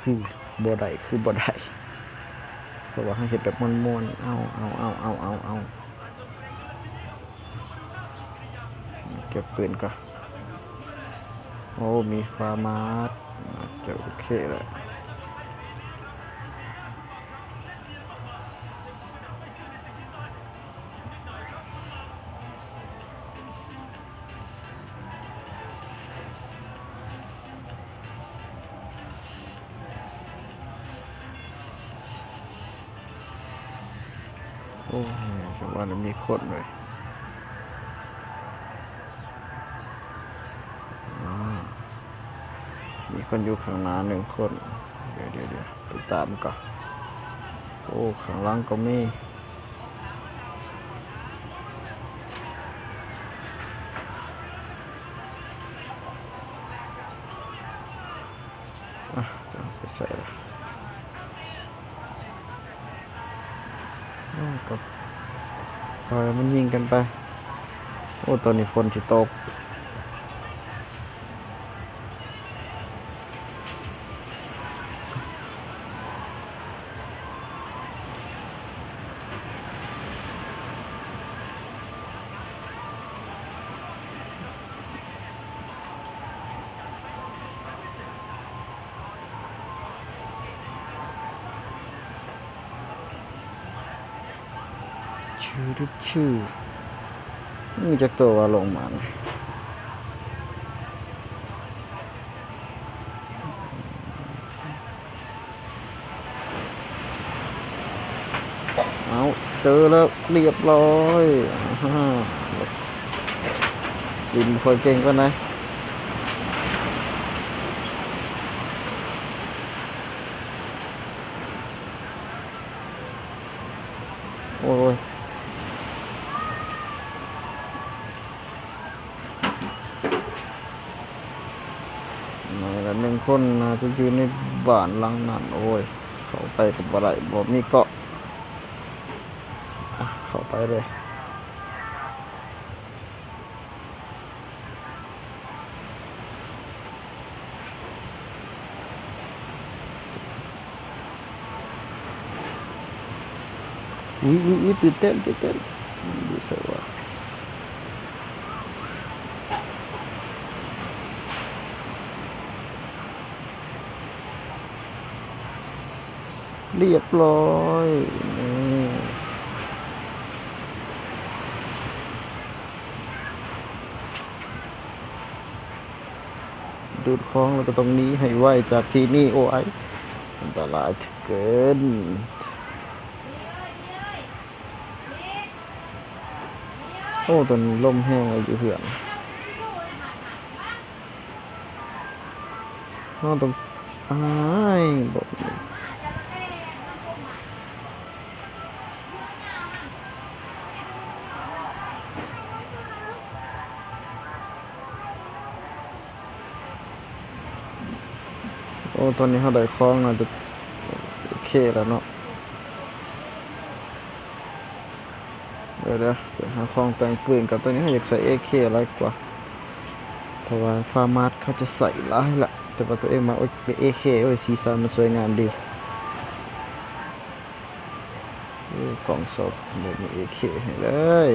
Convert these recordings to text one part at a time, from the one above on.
ຄືບໍ່ໄດ້ ຄືບໍ່ໄດ້ ເພາະວ່າເຮົາເຮັດແບບມ່ວນໆ ເອົາ ເອົາ ເອົາ ເອົາ ເອົາ ເອົາ ເກັບປືນກ່ອນ. ໂອ້ ມີຟາມາດ ໜ້າຈະໂອເຄແລ້ວ. ໂອ້ຍ ຈັງຫວະນີ້ມີຄົນເວີຍ. ອາ ມີຄົນຢູ່ຂ້າງໜ້າໜຶ່ງຄົນ. ດຽວໆໆ ໄປຕາມກ່ອນ. ໂອ້ ຂ້າງຫຼັງກໍມີ. ອະ ໄປໃສລະ? ໂອ້ ກໍປ່ອຍມັນຍິງກັນໄປ. ໂອ້ ຕອນນີ້ຝົນຊິຕົກ. ຊືດຊື ມີຈັກໂຕວ່າລົງມານີ້? ເອົາ ເຈີແລ້ວ ລຽບຮ້ອຍ. ອາ ຫຼິ້ນບໍ່ຄ່ອຍເກັ່ງປານໃດ. ໂອ້ຍ ໜ້ອຍລະໜຶ່ງຄົນ ໜ້າຈະຢູ່ໃນບ້ານຫຼັງນັ້ນ. ໂອ້ຍ ເຂົ້າໄປກໍບໍ່ໄດ້ ບໍ່ມີເກາະ. ອະ ເຂົ້າໄປເລີຍ. ອຸ້ຍ ອຸ້ຍ ອຸ້ຍ ຕື່ນເຕັ້ນ ຕື່ນເຕັ້ນ. ຢູ່ໃສວະ? ລຽບຮ້ອຍ. ນີ້ ດູດຂອງແລ້ວກໍຕ້ອງໜີໃຫ້ໄວຈາກທີ່ນີ້. ໂອ້ຍ ອັນຕະລາຍເກີນ. ໂອ້ ຕົວນີ້ລົມແຮງເລີຍ ຢູ່ເຮືອນ. ເຮົາຕ້ອງ ອ້າຍ ບໍ່ ໂອ້ ຕອນນີ້ເຮົາໄດ້ຂອງ ໜ້າຈະໂອເຄແລ້ວເນາະ. ດຽວໆ ໄປຫາຂອງແຕ່ງປືນກ່ອນ. ຕອນນີ້ເຮົາຢາກໃສ່ເອເຄຫຼາຍກວ່າ ເພາະວ່າຟາມາດເຂົາຈະໃສ່ຫຼາຍລະ ແຕ່ວ່າຕົວເອງມັກເອເຄ. ໂອ້ຍ ສີສັນມັນສວຍງາມດີ. ໂອ້ ກອງສົບ ບໍ່ມີເອເຄໃຫ້ເລີຍ.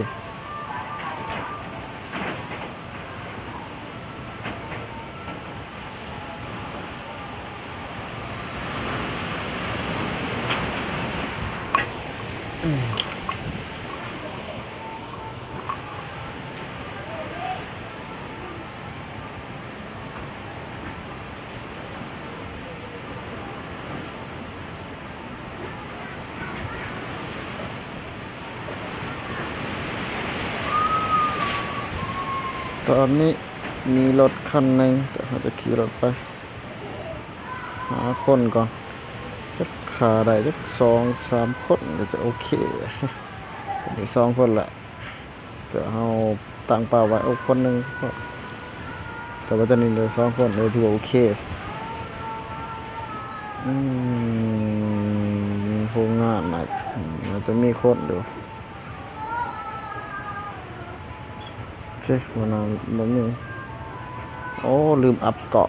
ຕອນນີ້ມີລົດຄັນໜຶ່ງ ແຕ່ເຮົາຈະຂີ່ລົດໄປຫາຄົນກ່ອນ. ຈັກຖ້າໄດ້ຈັກສອງສາມຄົນກໍຈະໂອເຄ. ມີສອງຄົນລະ ແຕ່ເຮົາຕັ້ງເປົ້າໄວ້ ໂອ້ ຄົນໜຶ່ງ ແຕ່ວ່າຕອນນີ້ເຫຼືອສອງຄົນ ເອີ ຖືວ່າໂອເຄ. ອືມ ໂຮງງານໜ້າ ໜ້າຈະມີຄົນຢູ່. ໂອເຄ ບໍ່ນອນ ບໍ່ມີ. ໂອ້ ລືມອັບເກາະ.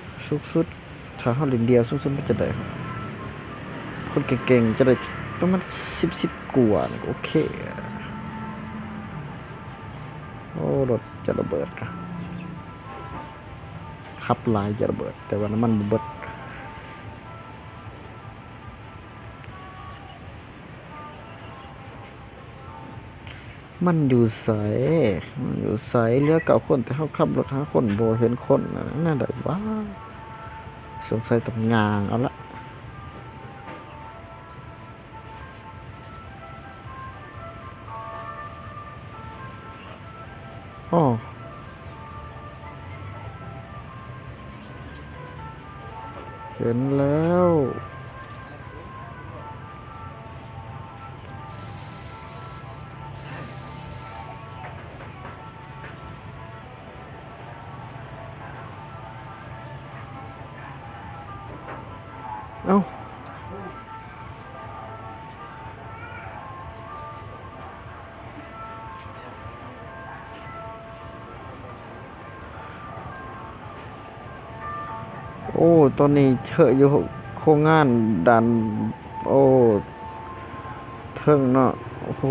ສູງສຸດ ຖ້າເຮົາຫຼິ້ນດຽວ ສູງສຸດມັນຈະໄດ້ ຄົນເກັ່ງໆ ຈະໄດ້ປະມານສິບ ສິບກວ່ານີ້ກໍໂອເຄ. ໂອ້ ລົດຈະລະເບີດ ຂັບຫຼາຍຈະລະເບີດ ແຕ່ວ່ານ້ຳມັນບໍ່ເບິດ. ມັນຢູ່ໃສ? ມັນຢູ່ໃສ? ເຫຼືອເກົ້າຄົນ ແຕ່ເຮົາຂັບລົດຫາຄົນ ບໍ່ເຫັນຄົນ ແນວໃດວະ? ສົງໄສຕ້ອງຍ່າງເອົາລະ. ອໍ ເຫັນແລ້ວ. ໂອ້ ຕອນນີ້ເທາະຢູ່ໂຄງງານດ້ານ ໂອ້ ເທິງເນາະ. ໂອ້ໂຫ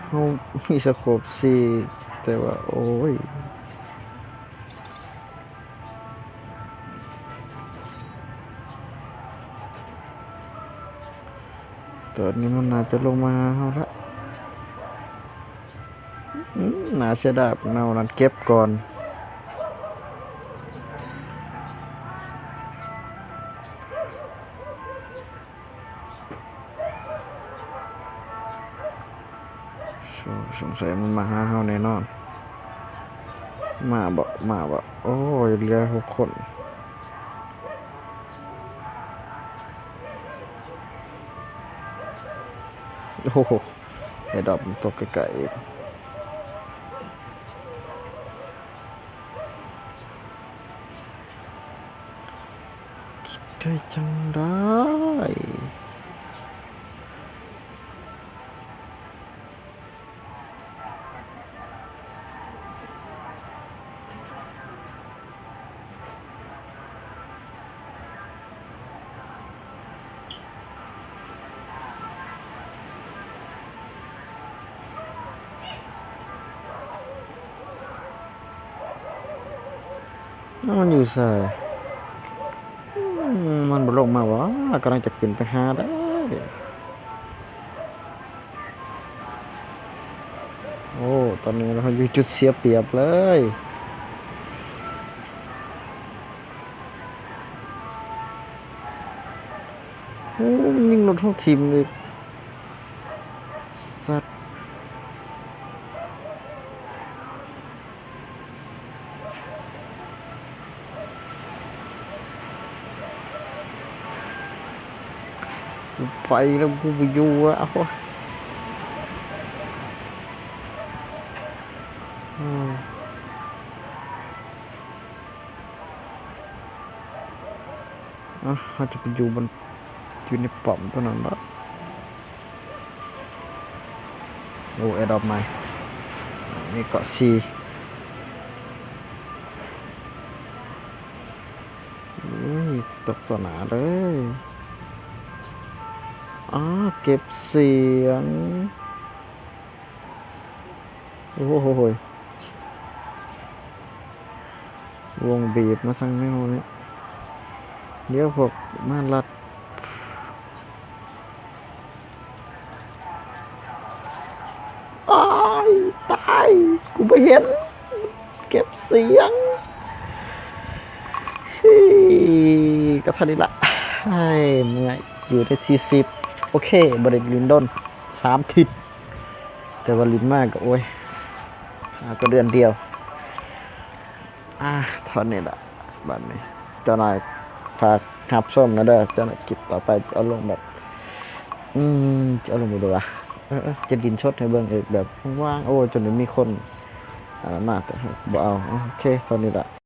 ເຮົາມີສະໂຄບສີ່ ແຕ່ວ່າ ໂອ້ຍ ຕອນນີ້ມັນໜ້າຈະລົງມາຫາເຮົາລະ. ອືມ ໜ້າເສຍດາຍ ເອົານັ້ນເກັບກ່ອນ. ສົງໄສມັນມາຫາເຮົາແນ່ນອນ. ມາບໍ່ ມາບໍ່? ໂອ້ຍ ເຫຼືອຫົກຄົນ. ໂອ້ໂຫ ແອດຣອບມັນຕົກໃກ້ໆອີກ. ເຮັດໄດ້ຈັ່ງໃດ? ມັນຢູ່ໃສ? ອືມ ມັນບໍ່ລົງມາຫວາ? ກຳລັງຈະຂຶ້ນໄປຫາເດ້. ໂອ້ ຕອນນີ້ເຮົາຢູ່ຈຸດເສຍປຽບເລີຍ. ໂອ້ ຍິງລົດເຮົາຖິ້ມອີກ ສັດ. ກູໄປແລ້ວ ກູບໍ່ຢູ່ແລ້ວ. ໂອ້ຍ ອືມ ອ່ະ ເຮົາຈະໄປຢູ່ບ່ອນ ຢູ່ໃນປ້ອມຕົວນັ້ນເນາະ. ໂອ້ ແອດຣອບໃໝ່ ມີເກາະສີ່. ໂອ້ຍ ຕົກຕໍ່ໜ້າເລີຍ. ອ້າ ເກັບສຽງ. ໂອ້ໂຫ ວົງບີບມາທາງແນວນີ້. ດຽວພວກມາລັດ. ອ້າຍ ຕາຍ ກູບໍ່ເຫັນ. ເກັບສຽງ. ເຮີ້ຍ ກໍເທົ່ານີ້ລະ. ເຮີ້ຍ ເມື່ອຍ ຢູ່ໄດ້ສີ່ສິບ. ໂອເຄ ບໍ່ໄດ້ຫຼິ້ນດົນ ສາມທິດ. ແຕ່ວ່າຫຼິ້ນມາກໍ ໂອ້ຍ ຫາກໍເດືອນດຽວ. ອ່າ ເທົ່ານີ້ລະ ບາດນີ້ ເຈົ້ານາຍຝາກຮັບຊົມນະເດີ. ເຈົ້ານາຍ ຄລິບຕໍ່ໄປຈະເອົາລົງແບບ ອືມ ຈະເອົາລົງແບບໃດວະ? ເອີ ເອີ ຈະຫຼິ້ນສົດໃຫ້ເບິ່ງອີກ ແບບວ່າງໆ. ໂອ້ ຈົນໄດ້ມີຄົນ ອ່າ ມາ ແຕ່ເຮົາບໍ່ເອົາ. ໂອເຄ ເທົ່ານີ້ລະ.